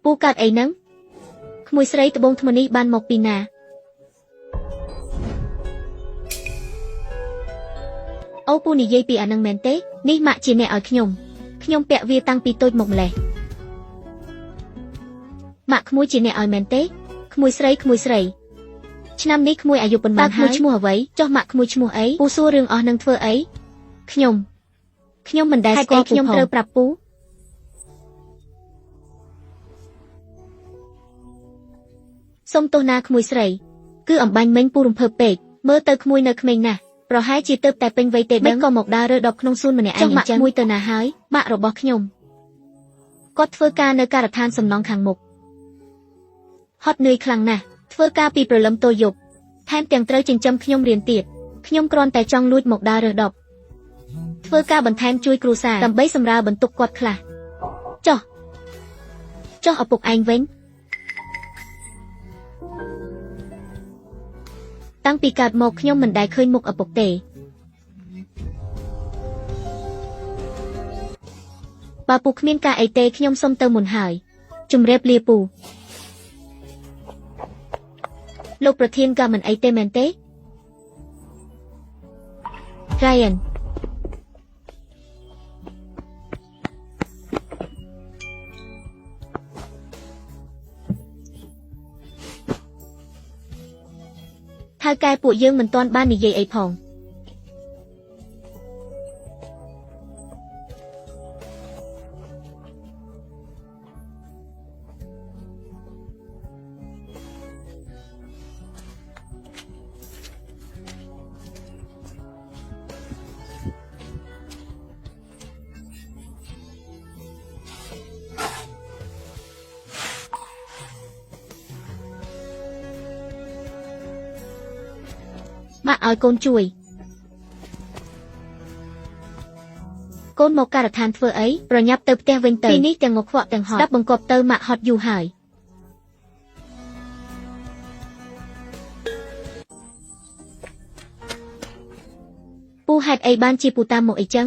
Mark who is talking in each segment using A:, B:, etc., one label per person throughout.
A: ពូកាត់អីហ្នឹងក្មួយស្រីត្បូងថ្មនេះបានមកពីណាអូពូនិយាយពីអានឹងមែនទេនេះម៉ាក់ជាអ្នកឲ្យខ្ញុំខ្ញុំពាក់វាតាំងពីតូចមកម្លេះម៉ាក់ក្មួយជាអ្នកឲ្យមែនទេក្មួយស្រីក្មួយស្រីឆ្នាំនេះក្មួយអាយុប៉ុន្មានហើយក្មួយឈ្មោះអ្វីចុះម៉ាក់ក្មួយឈ្មោះអីពូសួររឿងអស់នឹងធ្វើអីខ្ញុំខ្ញុំមិនដែលស្គាល់ខ្ញុំត្រូវប្រាប់ពូសុំទោសណាក្មួយស្រីគឺអំបញ្ញមិញពូរំភើបពេកមើលទៅក្មួយនៅក្មេងណាស់ប្រហែលជាទៅតែពេញវ័យទេដឹងក៏មកដើររើដបក្នុងសួនម្នាក់ឯងអញ្ចឹងមួយទៅណាហើយម៉ាក់របស់ខ្ញុំគាត់ធ្វើការនៅការដ្ឋានសំណង់ខាងមុខហត់នឿយខ្លាំងណាស់ធ្វើការពីព្រលឹមទល់យប់ថែមទាំងត្រូវចិញ្ចឹមខ្ញុំរៀនទៀតខ្ញុំគ្រាន់តែចង់លួចមកដើររើដបធ្វើការបន្ថែមជួយគ្រួសារដើម្បីសម្រាលបន្ទុកគាត់ខ្លះចុះចុះឪពុកឯងវិញតាំងពីកើតមកខ្ញុំមិនដែលឃើញមុខឪពុកទេបើពូគ្មានការអីទេខ្ញុំសុំទៅមុនហើយជម្រាបលាពូលោកប្រធានក៏មិនអីទេមែនទេ Ryan ថៅកែពួកយើងមិនទាន់បាននិយាយអីផងម៉ាក់ឲ្យកូនជួយកូនមកការដ្ឋានធ្វើអីប្រញាប់ទៅផ្ទះវិញទៅពីនេះទាំងងខ្វក់ទាំងហត់ស្ដាប់បង្គាប់ទៅម៉ាក់ហត់យូរហើយពូហេតុអីបានជាពូតាមមកអីចឹង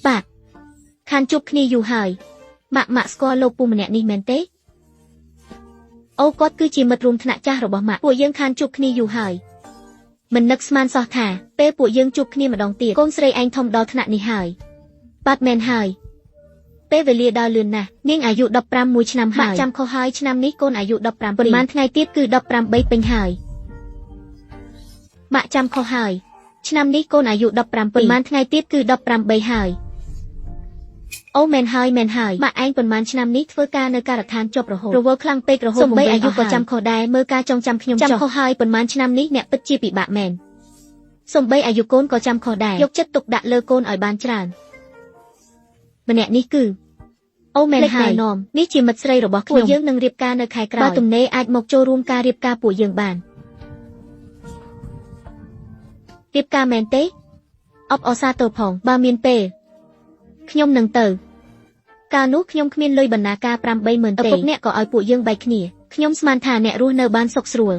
A: បាទខានជួបគ្នាយូរហើយម៉ាក់ម៉ាក់ស្គាល់លោកពូម្នាក់នេះមែនទេអូគាត់គឺជាមិត្តរួមថ្នាក់ចាស់របស់ម៉ាក់ពួកយើងខានជួបគ្នាយូរហើយមិននឹកស្មានសោះថាពេលពួកយើងជួបគ្នាម្ដងទៀតកូនស្រីឯងធំដល់ថ្នាក់នេះហើយបាទមែនហើយពេលវេលាដើរលឿនណាស់នាងអាយុ15មួយឆ្នាំហើយចាំខុសហើយឆ្នាំនេះកូនអាយុ15ប៉ុន្មានថ្ងៃទៀតគឺ18ពេញហើយម៉ាក់ចាំខុសហើយឆ្នាំនេះកូនអាយុ15ប៉ុន្មានថ្ងៃទៀតគឺ18ហើយអូមែនហើយមែនហើយម៉ាក់ឯងប៉ុន្មានឆ្នាំនេះធ្វើការនៅការដ្ឋានជាប់រហូតរវល់ខ្លាំងពេករហូតសំបីអាយុក៏ចាំខុសដែរមើលការចងចាំខ្ញុំចាំខុសហើយប៉ុន្មានឆ្នាំនេះអ្នកពិតជាពិបាកមែនសំបីអាយុកូនក៏ចាំខុសដែរយកចិត្តទុកដាក់លើកូនឲ្យបានច្រើនម្នាក់នេះគឺអូមែនហើយនេះជាមិត្តស្រីរបស់ខ្ញុំពួកយើងនឹងរៀបការនៅខែក្រោយបើទំនេរអាចមកចូលរួមការរៀបការពួកយើងបានរៀបការមែនទេអបអសាទរផងបើមានពេលខ្ញុំនឹងទៅកាលនោះខ្ញុំគ្មានលុយបណ្ណាការ80000ទេឪពុកអ្នកក៏ឲ្យពួកយើងបែកគ្នាខ្ញុំស្មានថាអ្នករស់នៅបានសុខស្រួល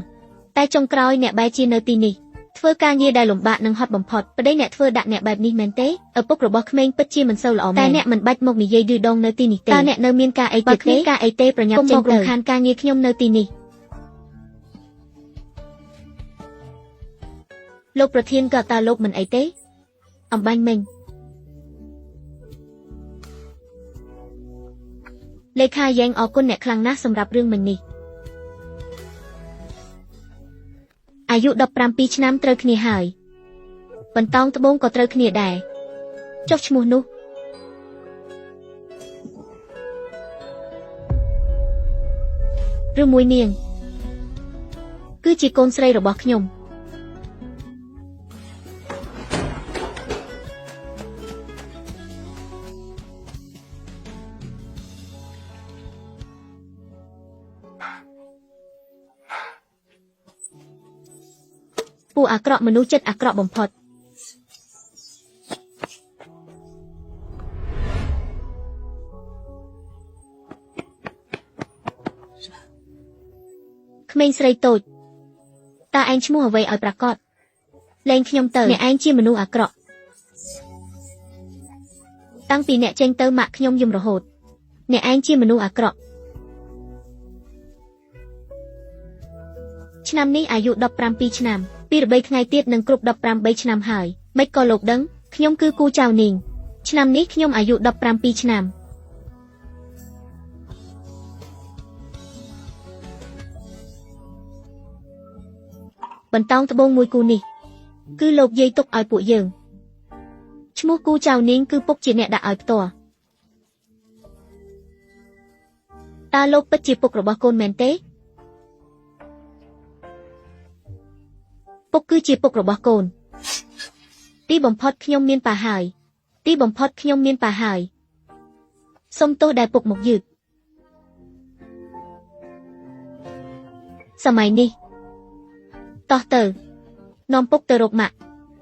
A: តែចុងក្រោយអ្នកបែរជានៅទីនេះធ្វើការងារដែលលំបាកនិងហត់បំផុតប្តីអ្នកធ្វើដាក់អ្នកបែបនេះមែនទេឪពុករបស់ក្មេងពិតជាមិនសូវល្អមែនតែអ្នកមិនបាច់មកនិយាយឌឺដងនៅទីនេះទេតើអ្នកនៅមានការអីទៀតទេការអីទេប្រញាប់ចេញទៅរំខានការងារខ្ញុំនៅទីនេះលោកប្រធានក៏តើលោកមិនអីទេអំបញ្ញមិញលេខាយ៉ែងអរគុណអ្នកខ្លាំងណាស់សម្រាប់រឿងមិញនេះអាយុ17ឆ្នាំត្រូវគ្នាហើយបន្តោងត្បូងក៏ត្រូវគ្នាដែរចុះឈ្មោះនោះឬមួយនាងគឺជាកូនស្រីរបស់ខ្ញុំពួកអាក្រក់មនុស្សចិត្តអាក្រក់បំផុតក្មេងស្រីតូចតើឯងឈ្មោះអ្វីឲ្យប្រាកដលែងខ្ញុំទៅអ្នកឯងជាមនុស្សអាក្រក់ តាំងពីអ្នកចេញទៅម៉ាក់ខ្ញុំយំរហូតអ្នកឯងជាមនុស្សអាក្រក់ឆ្នាំនេះអាយុ17ឆ្នាំពីរបីថ្ងៃទៀតនឹងគ្រប់18ឆ្នាំហើយមិនក៏លោកដឹងខ្ញុំគឺគូចៅនីងឆ្នាំនេះខ្ញុំអាយុ17ឆ្នាំបន្តោងត្បូងមួយគូនេះគឺលោកយាយទុកឲ្យពួកយើងឈ្មោះគូចៅនាងគឺពុកជាអ្នកដាក់ឲ្យផ្ទាល់តើលោកពិតជាពុករបស់កូនមែនទេពុកគឺជាពុករបស់កូនទីបំផុតខ្ញុំមានប៉ាហើយទីបំផុតខ្ញុំមានប៉ាហើយសុំទោសដែលពុកមកយឺតសម័យនេះតោះទៅនាំពុកទៅរកម៉ាក់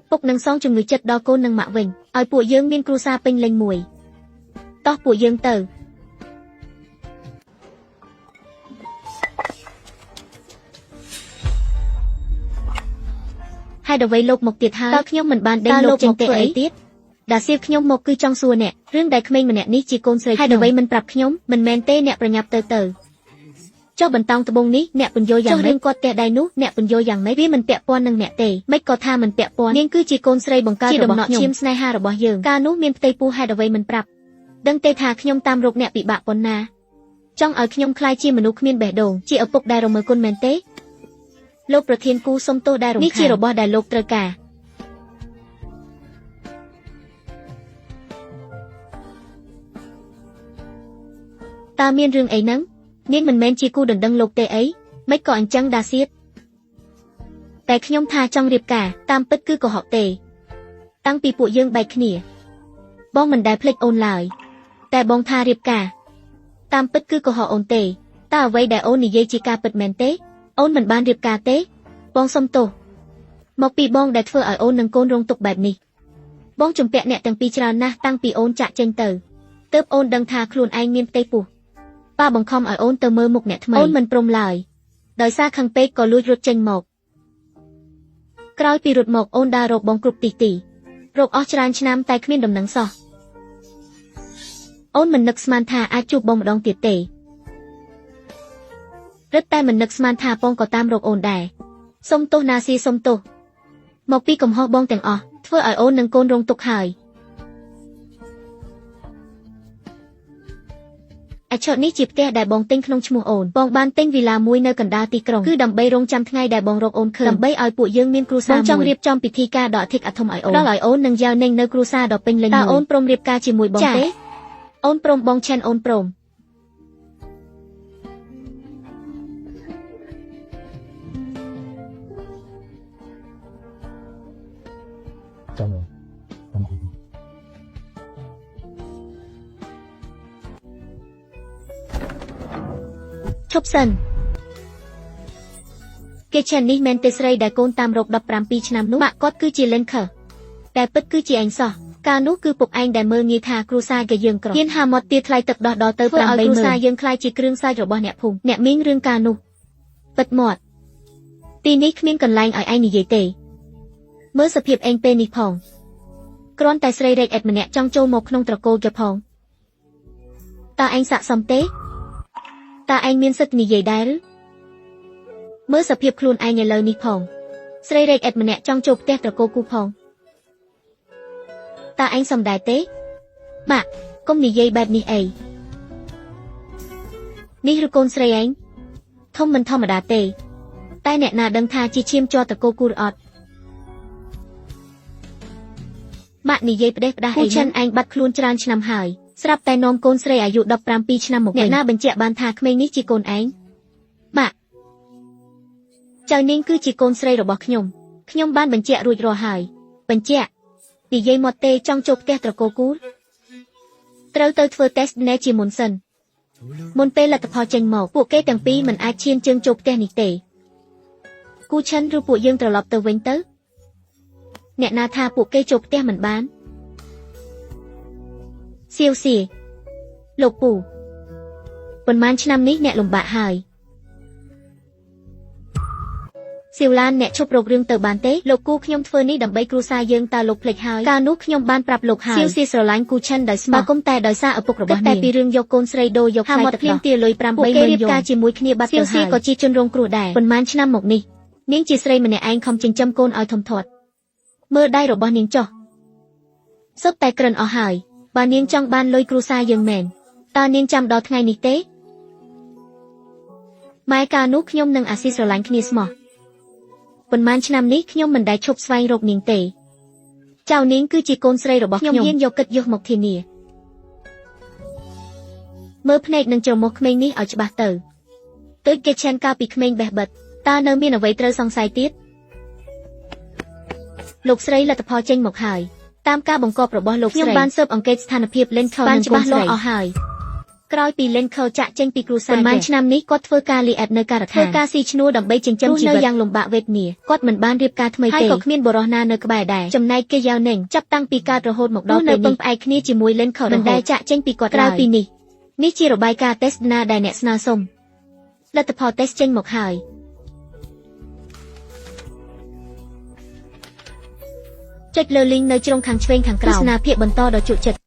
A: ពុកនឹងសងជំងឺចិត្តដល់កូននិងម៉ាក់វិញឲ្យពួកយើងមានគ្រួសារពេញលេញមួយតោះពួកយើងទៅហេតុអ្វីលោកមកទៀតហើយតើខ្ញុំមិនបានដេញលោកចេញទេអីទៀតដាសៀបខ្ញុំមកគឺចង់សួរអ្នករឿងដែលក្មេងម្នាក់នេះជាកូនស្រីហេតុអ្វីមិនប្រាប់ខ្ញុំមិនមែនទេអ្នកប្រញាប់ទៅទៅចុះបន្តោងត្បូងនេះអ្នកពន្យល់យ៉ាងម៉េចចុះរឿងគាត់ផ្ទះដៃនោះអ្នកពន្យល់យ៉ាងម៉េចវាមិនពាក់ព័ន្ធនឹងអ្នកទេមិនក៏ថាមិនពាក់ព័ន្ធនាងគឺជាកូនស្រីបង្កើតរបស់ខ្ញុំជាដំណក់ឈាមស្នេហារបស់យើងកាលនោះមានផ្ទៃពោះហេតុអ្វីមិនប្រាប់ដឹងទេថាខ្ញុំតាមរកអ្នកពិបាកប៉ុណ្ណាចង់ឲ្យខ្ញុំក្លាយជាមនុស្សគ្មានបេះដូងជាឪពុកដែលរមើគុណមែនទេលោកប្រធានគូសុំទោសដែលរំខាននេះជារបស់ដែលលោកត្រូវការតើមានរឿងអីហ្នឹងនាងមិនមែនជាគូដណ្ដឹងលោកទេអីមិនក៏អញ្ចឹងដាសៀតតែខ្ញុំថាចង់រៀបការតាមពិតគឺកុហកទេតាំងពីពួកយើងបែកគ្នាបងមិនដែលភ្លេចអូនឡើយតែបងថារៀបការតាមពិតគឺកុហកអូនទេតើអ្វីដែលអូននិយាយជាការពិតមែនទេអូនមិនបានរៀបការទេបងសុំទោសមកពីបងដែលធ្វើឲ្យអូននិងកូនរងទុក្ខបែបនេះបងជំពាក់អ្នកទាំងពីរច្រើនណាស់តាំងពីអូនចាក់ចេញទៅទើបអូនដឹងថាខ្លួនឯងមានផ្ទៃពោះប៉ាបង្ខំឲ្យអូនទៅមើលមុខអ្នកថ្មីអូនមិនព្រមឡើយដោយសារខឹងពេកក៏លួចរត់ចេញមកក្រោយពីរត់មកអូនដើររកបងគ្រប់ទីទីរកអស់ច្រើនឆ្នាំតែគ្មានដំណឹងសោះអូនមិននឹកស្មានថាអាចជួបបងម្ដងទៀតទេរឹតតែមិននឹកស្មានថាបងក៏តាមរកអូនដែរសុំទោសណាស៊ីសុំទោសមកពីកំហុសបងទាំងអស់ធ្វើឲ្យអូននិងកូនរងទុក្ខហើយអឆនេះជាផ្ទះដែលបងទិញក្នុងឈ្មោះអូនបងបានទិញវីឡាមួយនៅកណ្ដាលទីក្រុងគឺដើម្បីរងចាំថ្ងៃដែលបងរកអូនឃើញដើម្បីឲ្យពួកយើងមានគ្រួសារបងចង់រៀបចំពិធីការដ៏អធិកអធមឲ្យអូនដល់ឲ្យអូននិងយ៉ាវនេងនៅគ្រួសារដ៏ពេញលេញមួយតើអូនព្រមរៀបការជាមួយបងទេអូនព្រមបងឆែនអូនព្រម
B: ចាំចាំ
A: ឈប់សិនគេឆែននេះមែនទេស្រីដែលកូនតាមរក17ឆ្នាំនោះម៉ាក់គាត់គឺជាលិនខើតែពិតគឺជាឯងសោះកាលនោះគឺពុកឯងដែលមើលងាយថាគ្រួសារគេយើងក្រហ៊ានហាមាត់ទាថ្លៃទឹកដោះដល់ទៅ8គ្រួសារយើងក្លាយជាគ្រឿងសើចរបស់អ្នកភូមិអ្នកមីងរឿងកាលនោះពិតមាត់ទីនេះគ្មានកន្លែងឲ្យឯងនិយាយទេមើលសភាពឯងពេលនេះផងគ្រាន់តែស្រីរែកអេតម្នាក់ចង់ចូលមកក្នុងត្រកូលគេផងតើឯងស័ក្តិសមទេតើឯងមានសិទ្ធិនិយាយដែរឬមើលសភាពខ្លួនឯងឥឡូវនេះផងស្រីរែកអេតម្នាក់ចង់ចូលផ្ទះត្រកូលគូផងតើឯងសមដែរទេម៉ាក់កុំនិយាយបែបនេះអីនេះឬកូនស្រីឯងធំមិនធម្មតាទេតែអ្នកណាដឹងថាជាឈាមជាប់ត្រកូលគូឬអត់ម៉ាក់និយាយផ្ដេសផ្ដាសអីឆិនឯងបាត់ខ្លួនច្រើនឆ្នាំហើយស្រាប់តែនាំកូនស្រីអាយុ17ឆ្នាំមកវិញអ្នកណាបញ្ជាក់បានថាក្មេងនេះជាកូនឯងម៉ាក់ចៅនាងគឺជាកូនស្រីរបស់ខ្ញុំខ្ញុំបានបញ្ជាក់រួចរាល់ហើយបញ្ជាក់និយាយមកទេចង់ចូលផ្ទះត្រកូលគូត្រូវទៅធ្វើតេស្តណែជាមុនសិនមុនពេលលទ្ធផលចេញមកពួកគេទាំងពីរមិនអាចឈានជើងចូលផ្ទះនេះទេគូឆិនឬពួកយើងត្រឡប់ទៅវិញទៅអ្នកណាថាពួកគេចូលផ្ទះមិនបានសៀវសៀលោកពូប៉ុន្មានឆ្នាំនេះអ្នកលំបាកហើយ សៀវឡានអ្នកឈប់រករឿងទៅបានទេលោកគូខ្ញុំធ្វើនេះដើម្បីគ្រួសារយើងតើលោកភ្លេចហើយកាលនោះខ្ញុំបានប្រាប់លោកហើយសៀវស៊ីស្រឡាញ់គូឈិនដោយស្មោះបើគុំតែដោយសារឪពុករបស់នាងតែពីរឿងយកកូនស្រីដូរយកថ្លៃទឹកភ្លាមទាលុយ5 3ម៉ឺនរៀបការជាមួយគ្នាបាត់ទៅហើយសៀវស៊ីក៏ជាជនរងគ្រោះដែរប៉ុន្មានឆ្នាំមកនេះនាងជាស្រីម្នាក់ឯងខំចិញ្ចឹមកូនឲ្យធំធាត់មើលដៃរបស់នាងចុះសុទ្ធតែក្រិនអស់ហើយបើនាងចង់បានលុយគ្រួសារយើងមែនតើនាងចាំដល់ថ្ងៃនេះទេម៉ែកាលនោះខ្ញុំនិងអាស៊ីស្រឡាញ់គ្នាស្មោះប៉ុន្មានឆ្នាំនេះខ្ញុំមិនដែលឈប់ស្វែងរកនាងទេចៅនាងគឺជាកូនស្រីរបស់ខ្ញុំហ៊ានយកកិត្តិយសមកធានាមើលភ្នែកនិងច្រមុះក្មេងនេះឲ្យច្បាស់ទៅដូចគេឆែនកាលពីក្មេងបេះបិទតើនៅមានអ្វីត្រូវសង្ស័យទៀតលោកស្រីលទ្ធផលចេញមកហើយតាមការបង្គាប់របស់លោកស្រីខ្ញុំបានស៊ើបអង្កេតស្ថានភាពលេនខលនិងកូនស្រីអស់ហើយក្រោយពីលេនខលចាក់ចេញពីគ្រួសារប៉ុន្មានឆ្នាំនេះគាត់ធ្វើការលីអេតនៅការដ្ឋានធ្វើការស៊ីឈ្នួលដើម្បីចិញ្ចឹមជីវិតយ៉ាងលំបាកវេទនាគាត់មិនបានរៀបការថ្មីទេហើយក៏គ្មានបុរសណានៅក្បែរដែរចំណែកគេយ៉ាវនេងចាប់តាំងពីកើតរហូតមកដល់ពេលនេះនៅពឹងផ្អែកគ្នាជាមួយលេនខលមិនដែលចាក់ចេញពីគាត់ក្រៅពីនេះនេះជារបាយការណ៍តេស្តណាដែលអ្នកស្នើសុំលទ្ធផលតេស្តចេញមកហើយចុចលើលីងនៅជ្រុងខាងឆ្វេងខាងក្រោមទស្សនាភាគបន្តដ៏ជក់ចិត្ត។